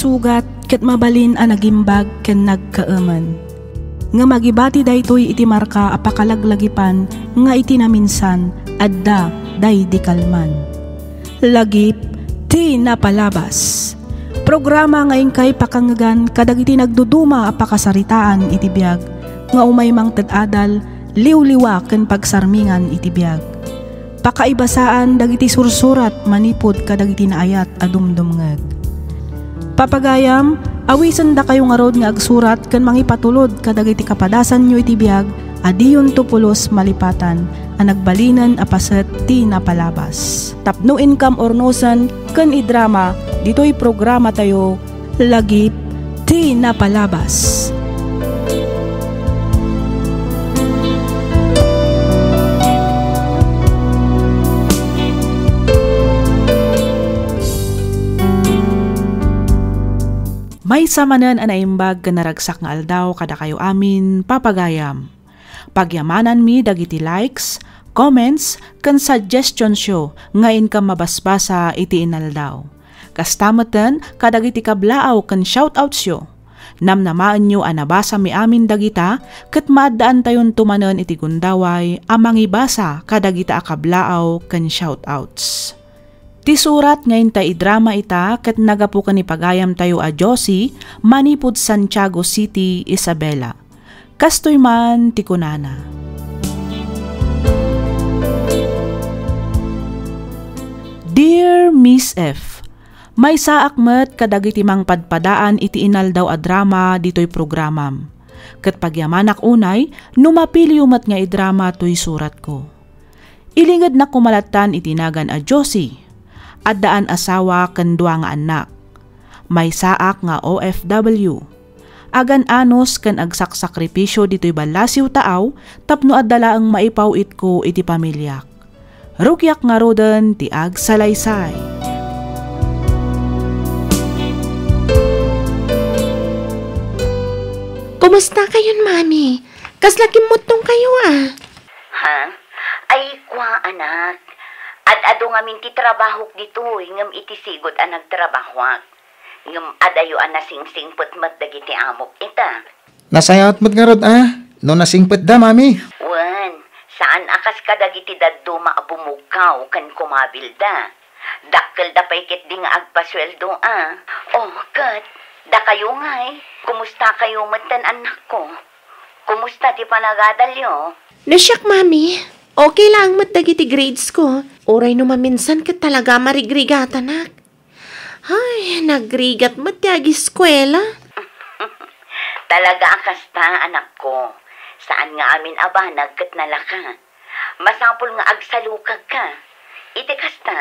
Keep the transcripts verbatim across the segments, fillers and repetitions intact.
sugat ket mabalin a nagimbag ken nagkaemen. Ngem agibati daytoy iti marka a pakalaglagipan nga iti naminsan, adda daydi kalman. Lagip ti napalabas. Programa nga inkay pakangngegan kadagiti nagduduma a pakasaritaan iti biag nga umay mangted adal, liwliwa ken pagsarmingan iti biag. Pakaibasaan dagiti sursurat manipud kadagiti naayat a dumdumngeg. Papagayam, awisendakayo ngarud nga agsurat ken mangipatulod kadagiti kapadasanyo iti biag a diyonto pulos malipatan a nagbalinen a paset ti napalabas. Tapno inkam urnosen ken idrama ditoy programatayo, Lagip ti Napalabas. Maysa manen a naimbag ken naragsak nga aldaw kadakayo amin, papagayam. Pagyamananmi dagiti likes, comments, ken suggestions-yo nga inkam mabasbasa iti inaldaw. Kasta metten kadagiti kablaaw ken shoutouts-yo. Namnamaenyo a nabasami amin dagita ket maaddaantayonto manen iti gundaway a mangibasa kadagita a kablaaw ken shoutouts. Ti surat nga inta idrama ita ket nagapu ken ni pagayamtayo a Josie manipud Santiago City, Isabela. Kastoy man ti kunana, Dear Miss F, maysaak met kadagiti mangpadpadaan iti inaldaw a drama ditoy programam. Ket pagyamanak unay no mapiliyo met nga idrama toy suratko. Ilingednak koma lattan iti nagan a Josie. Addaan asawa ken dua nga annak. Maysaak nga O F W. Agan-anos ken agsaksakripisio ditoy ballasiw taaw tapno adda laeng maipaw-itko iti pamiliak. Rugiak ngaruden ti agsalaysay. Kumusta kayon, Mami? Kasla kimmuttong kayo, a? Ha? Ay, kua, anak. Ad-adu ngamin ti trabahok ditoy, ngem iti sigud a nagtrabahoak. Ngem adayo a nasingsingpet met dagiti amok ita. Nasayaat met ngarud a no nasingpetda, Mami. Wen, saan a kas kadagiti dadduma a bumugkaw ken kumabilda. Dakkelda pay ketdi nga agpasueldo a. Oh, ket, dakayo ngay, kumusta kayo metten, annakko? Kumusta ti panagadalyo? No siak, Mami, okay lang met dagiti grades ko. Uray no maminsan ket talaga a marigrigatanak. Ay, nagrigat met ti agiskuela. Talaga a kasta, anakko. Saan nga amin a banag ket nalaka. Masapul nga agsalukagka. Iti kasta,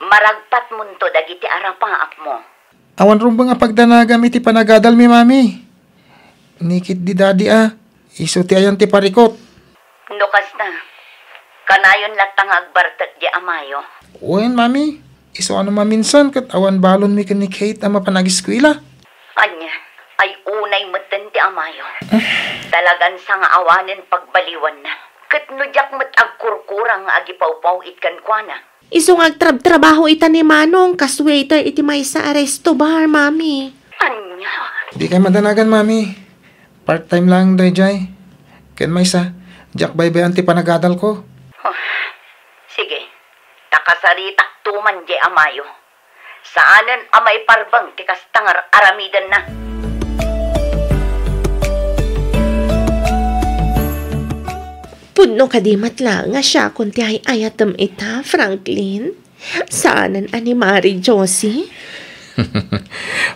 maragpatmonto dagiti arapaapmo. Awan rumbeng a pagdanagam iti panagadalmi, Mami. Ni ketdi Daddy a, isu ti ayan ti parikut. No kasta, kanayon latta nga agbartek di amayo. Wen, Mami, isu a no maminsan ket awan balonmi ken ni Kate a mapan agiskuela. Ania, ay unay metten ti amayo. Talagan sangaawanen pagbaliwanna. Ket no diak met agkurkurang nga agipawpaw-it kenkuana. Isu nga agtrabtrabaho ita ni Manong kas waiter iti maysa a resto bar, Mami. Ania? Dikay madanagan, Mami. Part-time lang daydiay. Ken maysa, diak baybay-an ti panagadalko. Oh, sige. Ta kasaritakto man diay amayo. Saanen a maiparbeng ti kasta nga ar-aramidenna. Pudno kadi met laeng a siakon ti ay-ayatem ita, Franklin? Saanen a ni Mari Josie?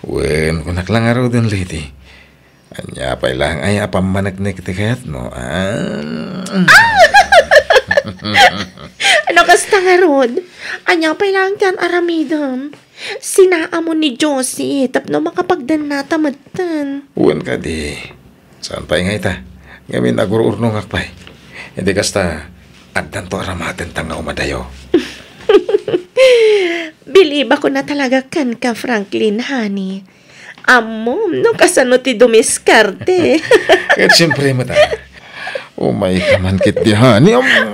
Wen, kunak la ngaruden, Lady. Ania pay laeng aya a pammaneknek ti kayatmo, a? No kasta ngarud, ania pay laeng ti ar-aramidem? Sinaamon ni Josie tapno makapagdannata metten. Wen kadi. Saan pay nga ita? Ngamin, agur-urnongak pay. Iti kasta, addanto aramatenta nga umadayo. Bilibakon a talaga kenka, Franklin, honey. Ammom no kasano ti dumiskarte. Ket siempre met, a. Umayka man ketdi, honey. Am-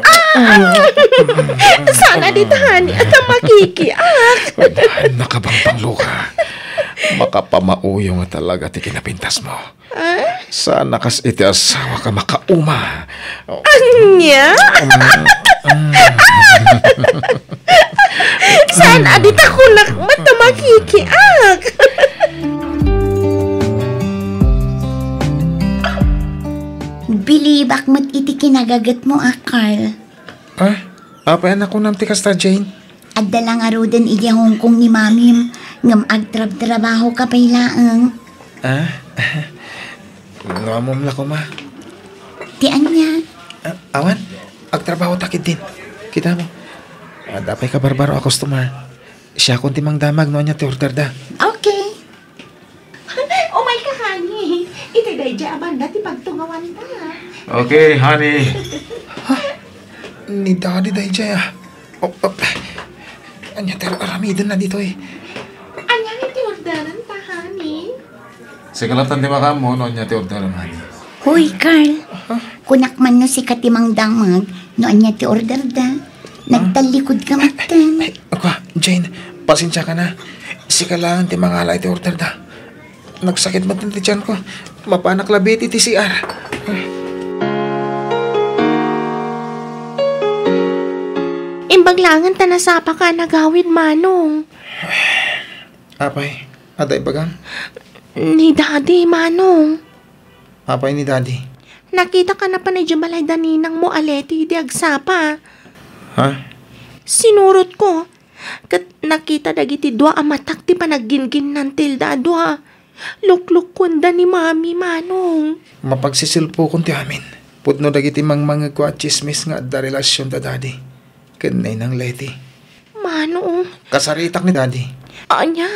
Saan a dita, honey, a ta makikiak. Ay, nakabangbanglo ka. Makapamauyo nga talaga ti kinapintasmo. Ah? Saan a kas iti asawak a makauma. Ania? Saan a dita kunak met a makikiak? Bilibak met iti kinagagetmo a, Carl. Ah? Apay a nakunam ti kasta, Jane? Adda la ngaruden idiay Hong Kong ni Mamim, ngem agtrabtrabahoka pay laeng. Ah? No ammom la koma. Ti ania? Ah, awan, agtrabaho ta ketdin. Kita mo. Adda pay kabarbaro a customer. Siakon ti mangdamag no ania ti orderda. Okay. Umayka, honey. Iti daydiay a banda ti pagtungawanta. Okay, honey. Ha? Ni Daddy daydiay, ah. Oh, oh. Ania ti ar-aramidenna ditoy? Ania nga ti orderenta, honey? Sika latta ti makaammo no ania ti orderem, honey. Hoy, Carl. Huh? Kunak man no sika ti mangdamag no ania ti orderda. Huh? Nagtallikod ka metten. Ay, ay, ako, Jane, pasensiaka na. Sika laeng ti mangala iti orderda. Nagsakit metten ti tianko. Mapanak labi iti C R. Imbag laengen ta nasapaka a nagawid, Manong. Apay, adda ibagam? Ni Daddy, Manong. Apay ni Daddy? Nakitak a napan idiay balay da ninangmo a Leti idi agsapa. Ha? Sinurotko. Ket nakita dagiti dua a matak ti panagginginnatilda a dua. Luklukkuenda ni Mami, Manong. Mapagsisilpokon ti amin. Pudno dagiti mangmangegko a tsismis nga adda relasion da Daddy ken Ninang Leti. Manong. Kasaritak ni Daddy. Ania?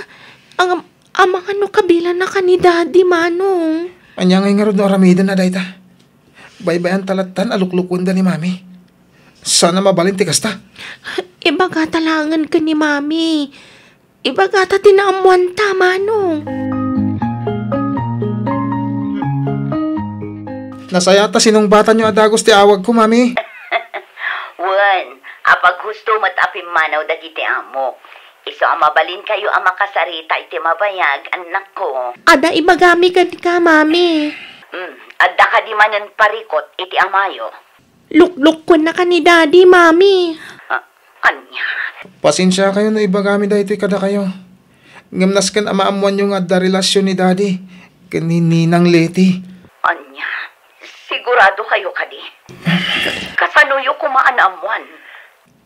Ang, amangan no kabilannaka ni Daddy, Manong. Ania ngay ngarud no aramidenna dayta? Baybay-anta lattan a luklukkuenda ni Mami. Saan a mabalin ti kasta. Ibagata laengen ken ni Mami. Ibagata ti naammoanta, Manong. Nasayaat a sinungbatanyo a dagus ti awagko, Mami. Wen, apaghusto met a pimmanaw dagiti amok. Isu a mabalinkayo a makasarita iti mabayag, annakko. Adda ibagami kenka, Mami. Hmm, adda kadi manen parikut iti amayo? Luklukkuennaka ni Daddy, Mami. Ah, ania? Pasensiakayo no ibagami daytoy kadakayo. Ngem nasken a maammoanyo nga adda relasion ni Daddy ken ni Ninang Leti. Ania? Siguradokayo kadi? Kasanoyo koma a naammoan?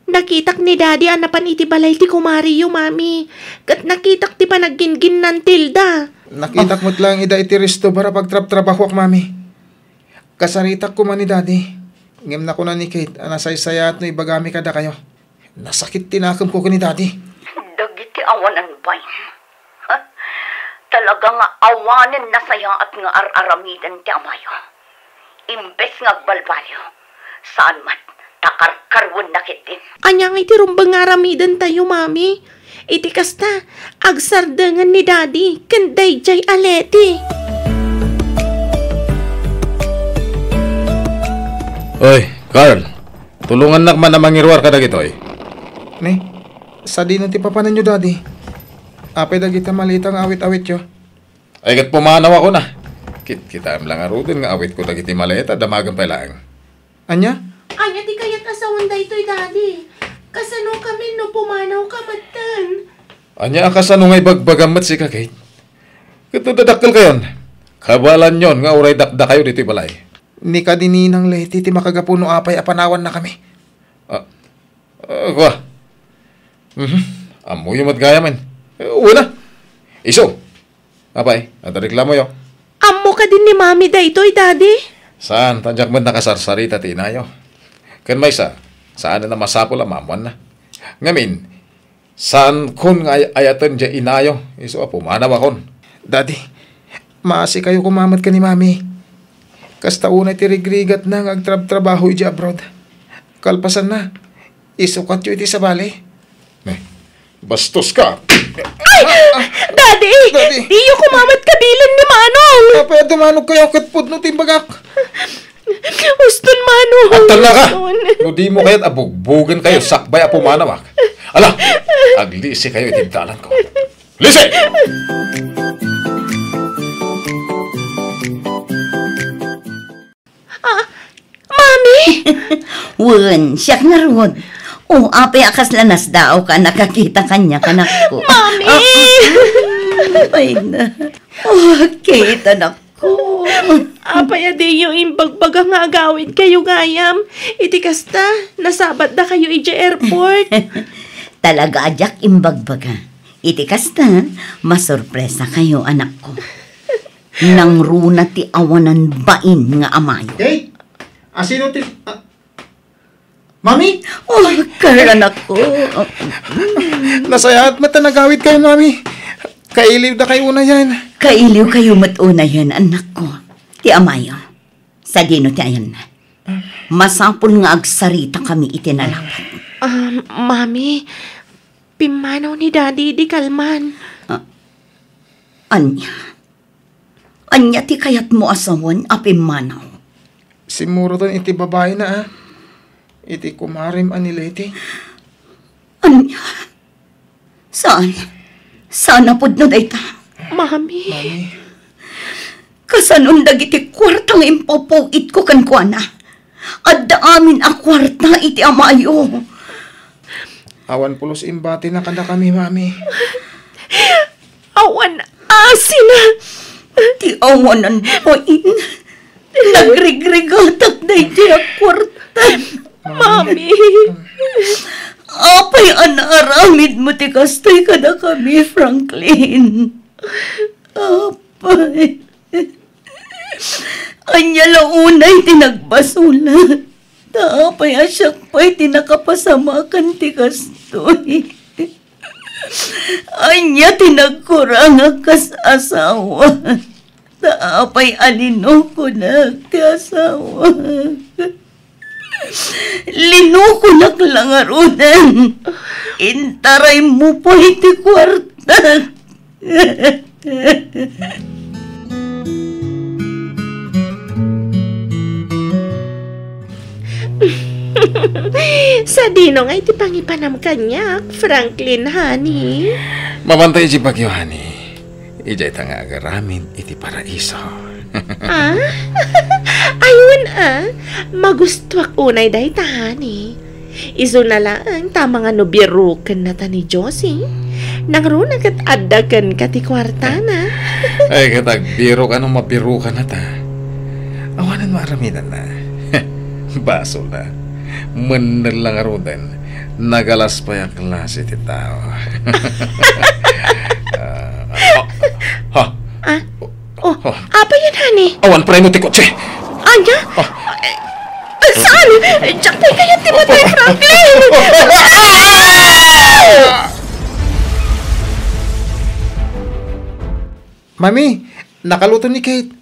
Nakitak ni Daddy a napan iti balay ti kumariyo, Mami. Ket nakitak ti panagginginnatilda. Nakitak met laeng ida iti resto bar a pagtrabtrabahoak, Mami. Kasaritak koma ni Daddy. Ngem nakuna ni Kate a nasaysayaat no ibagami kadakayo. Nasakit ti nakemko ken ni Daddy. Dagiti awanen, bay. Ha? Talaga nga awanen nasayaat nga ar-aramiden ti amayo. Imbes nga agbalbaliw, saan met, ta karkaruenna ketdin. Ania nga iti rumbeng nga aramidentayo, Mami? Iti kasta, agsardengen ni Daddy ken daydiay a Leti. Oy, Carl, tulongannak man a mangiruar kadagitoy. Ne? Sadino ti papananyo, Daddy? Apay dagiti maleta nga awit-awityo? Ay, ket pumanawakon a. Kit-, kitaem la ngaruden nga awitko dagiti maleta, damagen pay laeng. Ania? Ania ti kayat a sawen daytoy, Daddy? Kasano kami no pumanawka metten? Ania a kasano nga ibagbagam met sika, Kate? Ket no dadakkelkayon, kabaelanyon nga uray dakdakayo ditoy balay. Ni kadi Ninang Leti ti makagapu no apay a panawannakami. Ah, ah, kua. Mhm. Ammoyo met gayamen. Eh, wen a. Isu. Apay, adda reklamoyo? Ammo kadi ni Mami daytoy, Daddy? Saan, ta diak met nakasarsarita ti inayo. Ken maysa, saanen a masapul a maammoanna. Ngamin, saankon nga ay-, ayaten diay inayo, isu a pumanawakon. Daddy, maasikayo koma met ken ni Mami. Kasta unay ti rigrigatna nga agtrabtrabaho idiay abroad. Kalpasanna, isukatyo iti sabali. Ne, bastos ka! Ay! Daddy! Daddy! Diyo koma met kabilen ni Manong! Apay a dumanogkayo ket pudno ti imbagak? Uston, Manong! Agtalnaka! Uston. No dimo kayat a bugbogenkayo sakbay a pumanawak. Ala! Aglisikayo iti dalanko. Listen! Ah, Mami! Wen, siak ngarud. O, apay a kasla nasdaawka a nakakita kaniak, anakko? Mami! Ah, ah, ah. Ay na. O, Kate, anakko. Apay a diyo imbagbaga nga agawidkayo gayam? Iti kasta, nasabatdakayo idiay airport. Talaga a diak imbagbaga. Iti kasta, masurpresakayo, anakko. Nangruna ti awanan bain nga amayo. Kate? Asino ti, ah, Mami? O, Carl, anakko. Nasayaat met a nagawidkayo, Mami. Kailiwdakayo unayen. Kailiwkayo met unayen, anakko. Ti amayo. Sadino ti ayanna? Masapul nga agsaritakami iti nalapat. Ah, Mami, pimmanaw ni Daddy idi kalman. Ah, ania? Ania ti kayatmo a sawen a pimmanaw? Simmuroten iti babaina, a. Iti kumarem a ni Leti. Ania? Saan? Saan a pudno dayta? Mami. Mami. Kasanon dagiti kuarta nga impawpaw-itko kenkuana? Adda amin a kuarta iti amayo. Awan pulos imbatina kadakami, Mami. Awan asina. Ti awanan bain. Nagrigrigatak daydiay a kuarta. Mami. Apay a naaramidmo ti kastoy kadakami, Franklin? Apay. Ania la unay ti nagbasolak? Ta apay a siak pay ti nakapasamakan ti kastoy? Ania ti nagkurangak kas asawa? Ta apay a linukonak ti asawak? Linukonak la ngaruden. Intaraymo pay ti kuartak. Sadino nga iti pangipanam kaniak, Franklin, honey? Mabantay iti bagyo, honey. Idiay ta nga agaramid iti paraiso. Ah? Ayun, ah. Magustuak unay dayta, honey. Isuna laeng ta amangan no birukennata ni Josie. Nangruna ket adda kenka ti kuartana. Ay, ket agbirok a no mabirokennata. Awanen maaramidanna. Basolna. Mennel la ngaruden. Nagalas pay a klase ti tao. Ah, ah, ha? Ah? Oh, oh. Apay yan, honey? Awan preno ti kotse. Ania? Ah. Eh, saan? Diak pay kayat ti matay, Franklin! Ah! Mami, nakaluto ni Kate.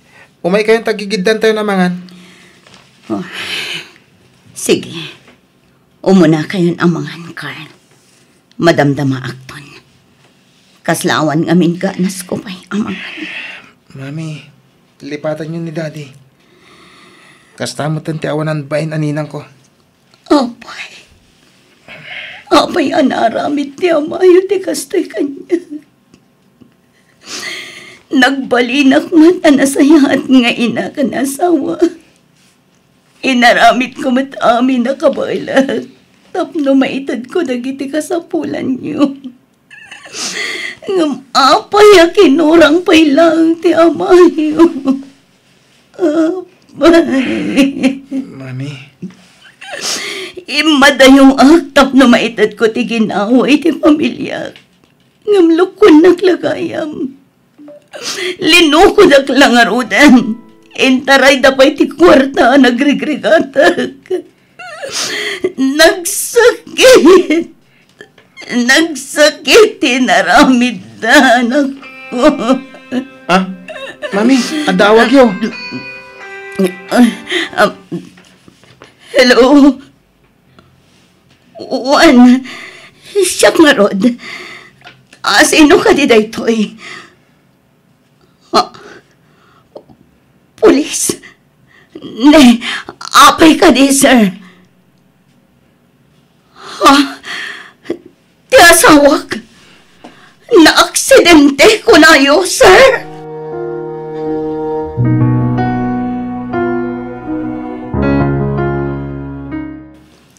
Umay kayon ta gigiddantayon a mangan. Oh. Sige. Umunakayon a mangan, Carl. Madamdamaakton. Kasla awan ngamin ganasko pay a mangan. Mami, lipatanyo ni Daddy. Kasta metten ti awanan bain a ninangko. Apay. Apay a naaramid ti amayo ti kastoy kaniak. Nagbalinak met a nasayaat nga ina ken asawa. Inaramidko met amin a kabaelak tapno maitedko dagiti kasapulanyo. Ngem apay a kinurang pay laeng ti amayo? Apay. Mami. Immadayoak tapno maitedko ti ginawa iti pamiliak. Ngem lukkuennak la gayam. Linukodak la ngaruden. Intarayda pay ti kuarta a nagrigrigatak. Nagsakit. Nagsakit ti inaramidda, anakko. Ah, Mami, adda awagyo. Ah, hello? Wen, siak ngarud. Asino kadi daytoy? Ah, pulis? Ne, apay kadi, sir? Ha? Ti asawak? Naak Aksidente, kunayo, sir?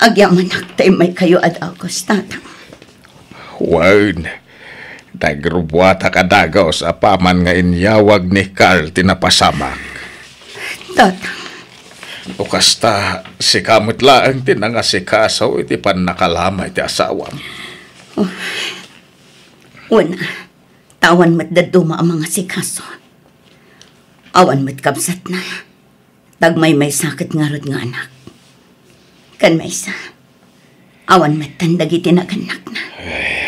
Agyamanak ta immay kayo a dagus, Tatang. Wen, nagrubuatak a dagus apaman nga inyawag ni Carl ti napasamak. Tatang. No kasta, sika met laeng ti nangasikaso iti pannakalama iti asawam. Oh. Una, ta awan met dadduma a mangasikaso. Awan met kabsatna. Tagmaymaysa ket ngarud nga anak. Ken maysa, awan metten dagiti nagannakna. Ay,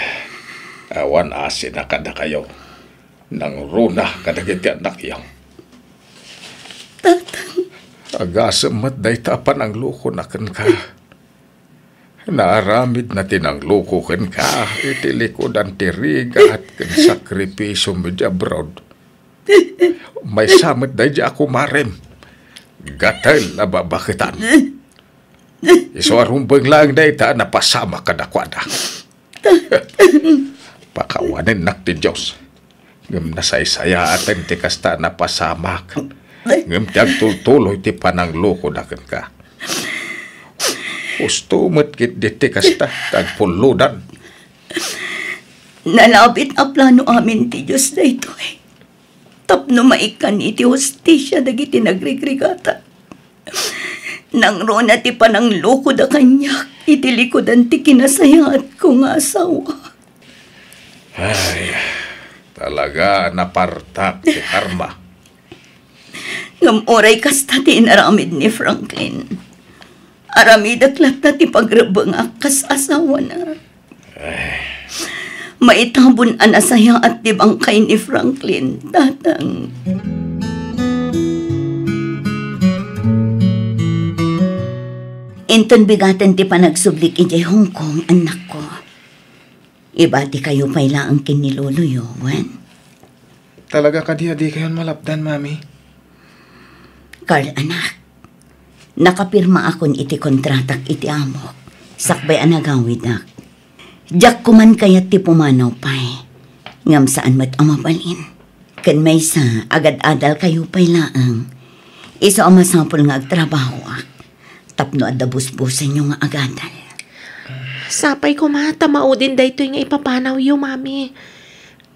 awan asina kadakayo. Nangruna kadagiti annakyo. Tatang. Agasem met dayta a pananglukona kenka. Naaramidna ti nangloko kenka iti likudan ti rigat ken sakripisiomi idiay abroad. Maysa met daydiay a kumarem. Gatel a babaketan. Isu a rumbeng laeng dayta a napasamak kadakuada. Pakawanennak ti Dios. Ngem nasaysayaaten ti kasta a napasamak. Ngem ti agtultuloy ti pananglokoda kenka. Husto met ketdi ti kasta ti agpullodan. Nalabit a plano amin ti Dios daytoy. Tapno maikkan iti hustisia dagiti nagrigrigata. Nangruna ti pananglokoda kaniak iti likudan ti kinasayaatko nga asawa. Ay, talaga napartak ti karma. Ngem uray kasta ti inaramid ni Franklin, aramidek latta ti pagrebbengak kas asawana. Ay. Maitabon a nasayaat ti bangkay ni Franklin, Tatang. Inton bigaten ti panagsublik idiay Hong Kong, annakko, ibatikayo pay laeng ken ni loloyo, wen? Talaga kadi a dikayon malapdan, Mami? Carl, anak, nakapirmaakon iti kontratak iti amok, sakbay a nagawidak. Diak koman kayat ti pumanaw pay, ngem saan met a mabalin. Ken maysa, agad-adalkayo pay laeng. Isu a masapul nga agtrabahoak tapno adda busbusenyo nga agadal. Sapay koma ta maudin daytoy nga ipapanawyo, Mami.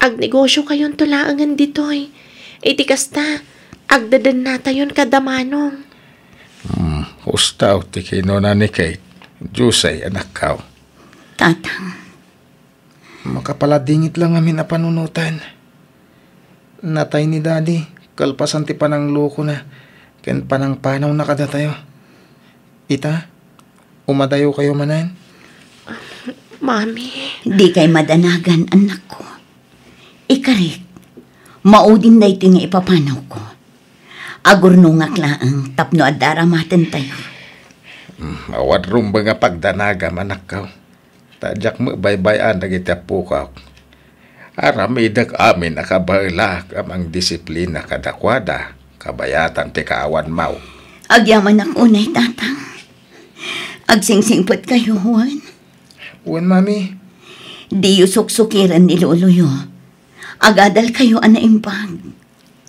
Agnegosiokayonto laengen ditoy. Iti kasta, agdedennatayon kada Manong. Hmm, husto ti kinuna ni Kate. Diyosay, anakko. Tatang. Makapaladingit la ngamin a panunoten. Natay ni Daddy, kalpasan ti pananglokona ken panangpanawna kadatayo. Ita, umadayokayo manen? Mami. Dikay madanagan, annakko. Ikarik, maudin daytoy nga ipapanawko. Agurnongak laeng tapno adda aramatentayo. Mm, awan rumbeng a pagdanagam, anakko. Ta diak met baybay-an dagiti appokak. Aramidek amin a kabaelak a mangdisiplina kadakuada, kabayatan ti kaawanmo. Agyamanak unay, Tatang. Agsingsingpetkayo, wen? Wen, Mami. Diyo suksukiren ni loloyo. Agadalkayo a naimbag.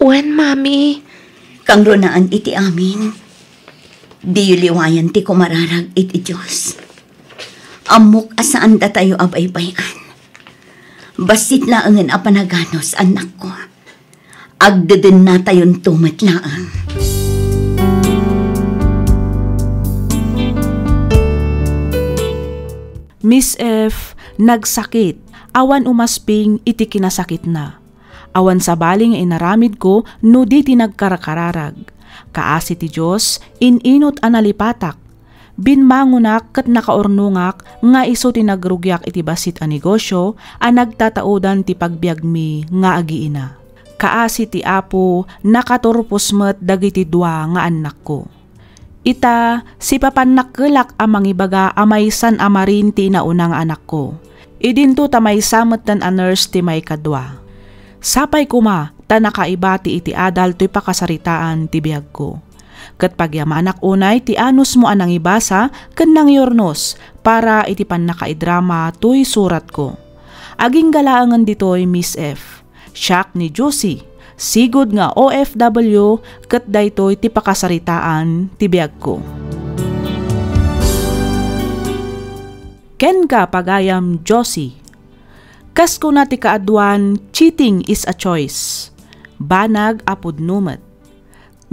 Wen, Mami. Kangrunaan iti amin. Diyo liwayan ti kumararag iti Dios. Ammok a saan datayo a baybay-an. Bassit laengen a panaganus, annakko. Agdedennatayonto met laeng. Miss F, nagsakit, awan umasping iti kinasakitna. Awan sabali nga inaramidko no di ti nagkarkararag. Kaasi ti Dios, in-inut a nalipatak. Bimmangonak ket nakaurnongak nga isu ti nagrugiak iti bassit a negosio a nagtataudan ti pagbiagmi nga agiina. Kaasi ti Apo, nakaturpos met dagiti dua nga annakko. Ita, sipapannakkelak a mangibaga a maysan a marin ti inauna nga anakko. Idinto ta maysa metten a nurse ti maikadua. Sapay koma ta nakaibati iti adal toy pakasaritaan ti biagko. Ket pagyamanak unay ti anusmo a nangibasa ken nangyurnos para iti pannakaidrama toy suratko. Agingga laengen ditoy, Miss F. Siak ni Josie, sigud nga O F W, ket daytoy ti pakasaritaan ti biagko. Kenka, pagayam Josie. Kas kuna ti kaaduan, cheating is a choice. Banag a pudno met.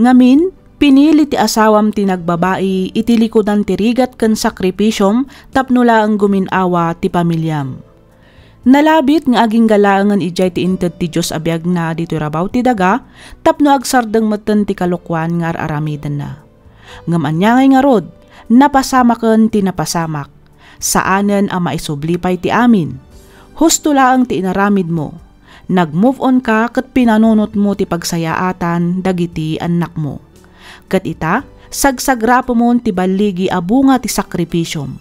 Ngamin, pinili ti asawam ti nagbabai iti likudan ti rigat ken sakripisiom tapno laeng gumin-awa ti pamiliam. Nalabit nga agingga laengen idiay ti inted ti Dios a biagna ditoy rabaw ti daga tapno agsardeng metten ti kalokuan nga ar-aramidenna. Ngem ania ngay ngarud, napasamaken ti napasamak. Saanen a maisubli pay ti amin. Husto laeng ti inaramidmo. Nag-move on ka ket pinanunotmo ti pagsayaatan dagiti annakmo. Ket ita, sagsagrapemon ti balligi a bunga ti sakripisiom.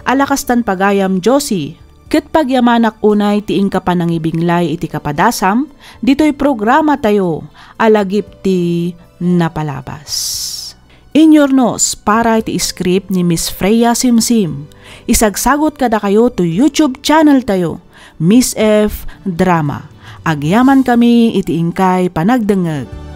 Ala kastan, pagayam Josie, ket pagyamanak unay ti inka panangibinglay iti kapadasam ditoy programatayo a Lagip ti Napalabas. Inyurnos para iti script ni Miss Freya Simsim. Isagsagut kadakayo to YouTube channel tayo, Miss F Drama. Agyamankami iti inkay panagdengngeg.